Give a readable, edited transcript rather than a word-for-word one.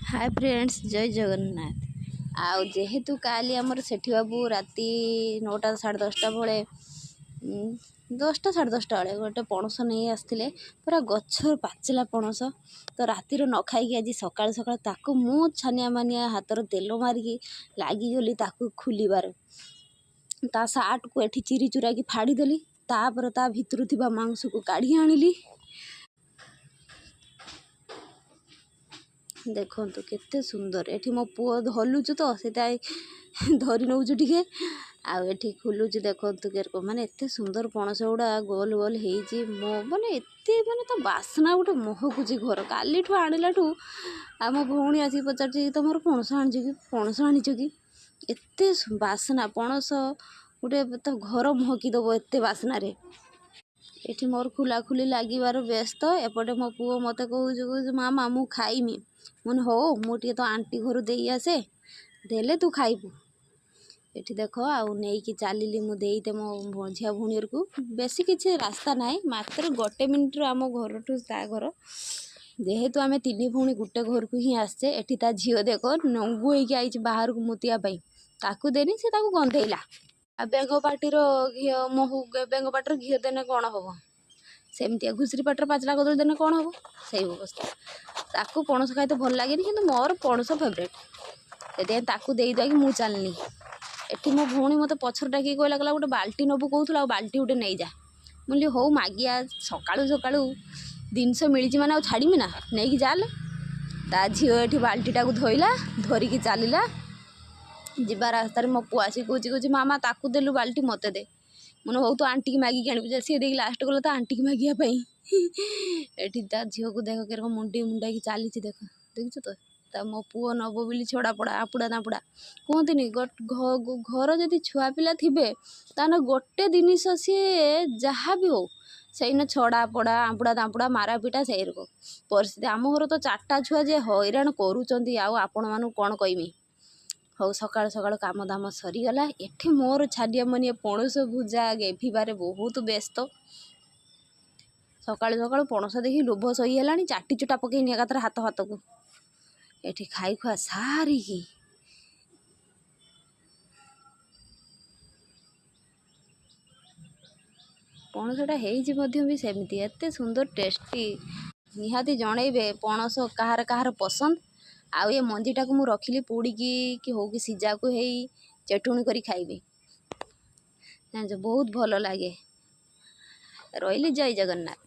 ହାଏ friends, ଜୟ ଜଗନ୍ନାଥ। ଆଉ ଯେହେତୁ କାଲି ଆମର ସେଠି ବାବୁ ରାତି 9ଟା 10:30 ବେଳେ, 10ଟା 10:30 ବେଳେ ଗୋଟେ ପଣସ ନେଇ ଆସିଥିଲେ, ପୁରା ଗଛ ପାଚିଲା ପଣସ। ତ ରାତିରୁ ନ ଖାଇକି ଆଜି ସକାଳୁ ସକାଳୁ ତାକୁ ମୁଁ ଛାନିଆ ମାନିଆ ହାତର ତେଲ ମାରିକି ଲାଗିଗଲି ତାକୁ ଖୋଲିବାରେ। ତା ସାର୍ଟକୁ ଏଠି ଚିରି ଚୁରାକି ଫାଡ଼ିଦେଲି, ତାପରେ ତା ଭିତରୁ ଥିବା ମାଂସକୁ କାଢ଼ି ଆଣିଲି। ଦେଖନ୍ତୁ କେତେ ସୁନ୍ଦର। ଏଠି ମୋ ପୁଅ ହଲୁଛୁ ତ ସେଥିପାଇଁ ଧରି ନେଉଛୁ ଟିକେ, ଆଉ ଏଠି ଖୋଲୁଛି। ଦେଖନ୍ତୁ କେରକ ମାନେ ଏତେ ସୁନ୍ଦର ପଣସ ଗୁଡ଼ା ଗୋଲ ଗୋଲ ହେଇଛି। ମୋ ମାନେ ଏତେ ମାନେ ତା ବାସ୍ନା ଗୋଟେ ମହକୁଛି ଘର କାଲିଠୁ ଆଣିଲାଠୁ। ଆଉ ମୋ ଭଉଣୀ ଆସିକି ପଚାରୁଛି, ତମର ପଣସ ଆଣିଛ କି, ପଣସ ଆଣିଛ କି? ଏତେ ବାସ୍ନା ପଣସ ଗୋଟେ ତ ଘର ମହକି ଦେବ ଏତେ ବାସ୍ନାରେ। ଏଠି ମୋର ଖୋଲାଖୋଲି ଲାଗିବାର ବ୍ୟସ୍ତ। ଏପଟେ ମୋ ପୁଅ ମୋତେ କହୁଛି, କହୁଛି ମାମା ମୁଁ ଖାଇମି। ମୁଁ ହଉ, ମୁଁ ଟିକେ ତ ଆଣ୍ଟି ଘରୁ ଦେଇ ଆସେ, ଦେଲେ ତୁ ଖାଇବୁ। ଏଠି ଦେଖ, ଆଉ ନେଇକି ଚାଲିଲି ମୁଁ ଦେଇତେ ମୋ ମଝିଆ ଭଉଣୀ ଘରକୁ। ବେଶୀ କିଛି ରାସ୍ତା ନାହିଁ, ମାତ୍ର ଗୋଟେ ମିନିଟ୍ର ଆମ ଘରଠୁ ତା ଘର। ଯେହେତୁ ଆମେ ତିନି ଭଉଣୀ ଗୋଟେ ଘରକୁ ହିଁ ଆସିଛେ। ଏଠି ତା ଝିଅ ଦେଖ ନଙ୍ଗୁ ହେଇକି ଆଇଛି ବାହାରକୁ ମୁତିବା ପାଇଁ, ତାକୁ ଦେନି, ସେ ତାକୁ ଗନ୍ଧେଇଲା। ଆଉ ବେଙ୍ଗ ପାଟିର ଘିଅ ମହୁ, ବେଙ୍ଗ ପାଟିର ଘିଅ ଦେନେ କ'ଣ ହବ? ସେମିତିଆ ଘୁଷୁରୀ ପାଟିର ପାଚିଲା କଦଳୀ ଦେନେ କ'ଣ ହବ? ସେଇ ଅବସ୍ଥା। ତାକୁ ପଣସ ଖାଇତେ ଭଲ ଲାଗେନି, କିନ୍ତୁ ମୋର ପଣସ ଫେଭରେଟ୍, ସେଥିପାଇଁ ତାକୁ ଦେଇଦେଇକି ମୁଁ ଚାଲିନି। ଏଠି ମୋ ଭଉଣୀ ମୋତେ ପଛରେ ଡାକିକି କହିଲା, କହିଲା ଗୋଟେ ବାଲ୍ଟି ନେବୁ କହୁଥିଲୁ, ଆଉ ବାଲ୍ଟି ଗୋଟେ ନେଇଯା। ମୁଁ କହିଲି ହଉ ମାଗିଆ, ସକାଳୁ ସକାଳୁ ଜିନିଷ ମିଳିଛି ମାନେ ଆଉ ଛାଡ଼ିମି ନା, ନେଇକି ଚାଲେ। ତା ଝିଅ ଏଠି ବାଲ୍ଟିଟାକୁ ଧୋଇଲା, ଧରିକି ଚାଲିଲା। ଯିବା ରାସ୍ତାରେ ମୋ ପୁଅ ଆସିକି କହୁଛି, କହୁଛି ମାମା ତାକୁ ଦେଲୁ ବାଲ୍ଟି, ମୋତେ ଦେ। ମୁଁ ହଉ, ତୁ ଆଣ୍ଟିକି ମାଗିକି ଆଣିବୁ। ସିଏ ଦେଇକି ଲାଷ୍ଟ ଗଲା ତା ଆଣ୍ଟିକି ମାଗିବା ପାଇଁ। ଏଠି ତା ଝିଅକୁ ଦେଖ କିରକମ ମୁଣ୍ଡି ମୁଣ୍ଡାଇକି ଚାଲିଛି, ଦେଖ, ଦେଖିଛୁ ତ? ତା ମୋ ପୁଅ ନବ ବୋଲି ଛଡ଼ା ପଡ଼ା ଆପୁଡ଼ା ତାପୁଡ଼ା କୁହନ୍ତିନି। ଘର ଯଦି ଛୁଆ ପିଲା ଥିବେ ତାହେଲେ ଗୋଟେ ଜିନିଷ ସିଏ ଯାହା ବି ହଉ ସେଇନ ଛଡ଼ା ପଡ଼ା ଆମ୍ପୁଡ଼ା ତାମ୍ପୁଡ଼ା ମାରାପିଟା ସେଇ ରକମ ପରିସ୍ଥିତି। ଆମ ଘର ତ 4ଟା ଛୁଆ ଯେ ହଇରାଣ କରୁଛନ୍ତି, ଆଉ ଆପଣମାନଙ୍କୁ କ'ଣ କହିମି। ହଉ, ସକାଳୁ ସକାଳୁ କାମ ଦାମ ସରିଗଲା। ଏଠି ମୋର ଛାନିଆ ମନିଆ ପଣସ ଭୁଜା ଗେଭିବାରେ ବହୁତ ବ୍ୟସ୍ତ। ସକାଳୁ ସକାଳୁ ପଣସ ଦେଖି ଲୋଭ ସହି ହେଲାଣି, ଚାଟି ଚୁଟା ପକେଇନି ଏକାଥରେ ହାତ ହାତକୁ। ଏଠି ଖାଇ ଖୁଆ ସାରିକି ପଣସଟା ହେଇଛି ମଧ୍ୟ ବି ସେମିତି ଏତେ ସୁନ୍ଦର ଟେଷ୍ଟି। ନିହାତି ଜଣେଇବେ ପଣସ କାହାର କାହାର ପସନ୍ଦ। ଆଉ ଏ ମଞ୍ଜିଟାକୁ ମୁଁ ରଖିଲି, ପୋଡ଼ିକି କି ହଉ କି ସିଝାକୁ ହେଇ ଚଟୁଣି କରି ଖାଇବି, ଜାଣିଛ ବହୁତ ଭଲ ଲାଗେ। ରହିଲି, ଜୟ ଜଗନ୍ନାଥ।